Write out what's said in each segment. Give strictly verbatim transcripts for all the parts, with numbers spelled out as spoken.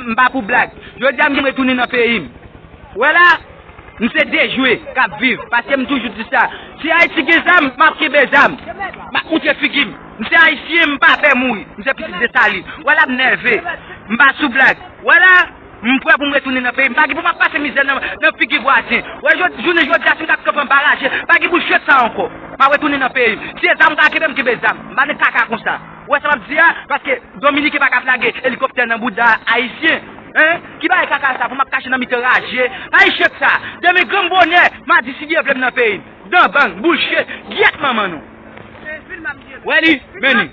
M pa pou blag. Jodi a m gen retounen nan peyi m. Wè la, m se dejwe k ap viv. Paske m toujou di sa. Si Ayiti gen zam, m ap kenbe zam. M ap moutre figi m. M se Ayisyen, m pa pè mouri. M se pitit Desalin. Wè la, m nève. M pa sou blag. Wè la, m prè pou m retounen nan peyi m. M pa gen pou m ap pase mizè nan, nan figi vwazen. Wè, jodi, jounen jodi a, si m t ap kanpe anba raje, pa gen pou jwèt sa ankò. M ap retounen nan peyi m. Si se zam m ka kenbe, m kenbe zam. M pa nan kaka konsa. Ou wè sa m ap di a? Paske Dominiken pa ka ap lage elikoptè nan bouda Ayisyen. Hein? Ki bagay kaka sa pou m ap kache nan mitan raje? Bay jwèt sa. Demen granm bonè, madi si Dye vle m nan peyi m. Dan bang, bouche, gyèt manman nou. Wè li, men li,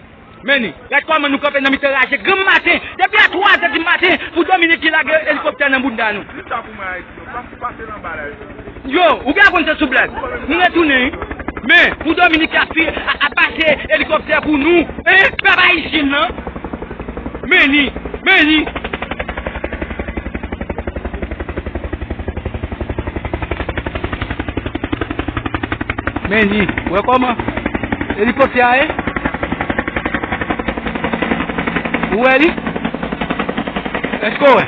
men li. Gad kòman nou kanpe nan mitan raje granm maten, depi a twa zè di maten, pou Dominiken lage elikoptè nan bouda nou. Di sa pou mwen Ayiti, yo. Pa pou pase nan bagay sa. Yo, ou gen konn se sou blag. M retounen, wi. Men, pou Dominiken ap fi-, a, ap pase elikoptè pou nou. Hein? Pèp ayisyen nan. Men li, men li. Men li, ou wè kòman elikoptè a ye? Ou wè li? Èske w wè?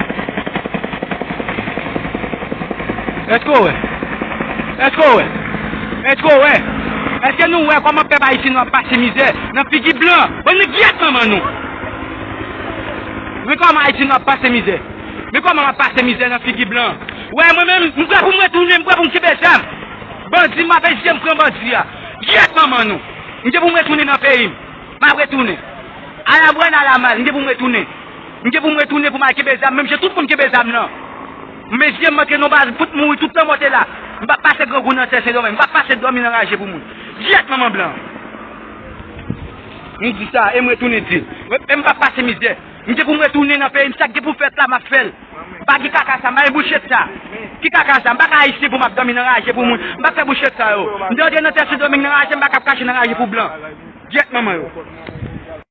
Èske w wè? Èske w wè? Èske w wè? Èske nou wè kòman pèp ayisyen nou ap pase mizè nan figi blan? Bon, nou gyèt manman nou. Men kòman Ayiti nou ap pase mizè. Men kòman m ap pase mizè nan figi blan. Wè, mwen menm, m prè pou m retounen, m prè pou m kenbe zam. Bandi, m ap eseye m pran bandi a. Gyèt manman nou. M gen pou m retounen nan peyi m. M ap retounen. Alabwen alamal, m gen pou m retounen. M gen pou m retounen pou m al kenbe zam, menm jan tout moun kenbe zam nan. M eseye m antre nan baz, fout mouri tout nan mòte la. M p ap pase grangou nan tè Sendomeng. M p ap pase dòmi nan raje pou moun. Gyèt manman blan. M di sa, e m retounen di l. E m p ap pase mizè. M gen pou m retounen nan peyi m, sa k gen pou fèt la, m ap fè l. M pa gen kaka sa, m pa gen bouchèt sa. Ki kaka sa? M pa ka ayisyen pou m ap dòmi nan raje pou moun. M pa fè bouchèt sa yo. M te antre nan tè Sendomeng nan raje, m pa ka ap kache nan raje pou blan. Gyèt manman yo.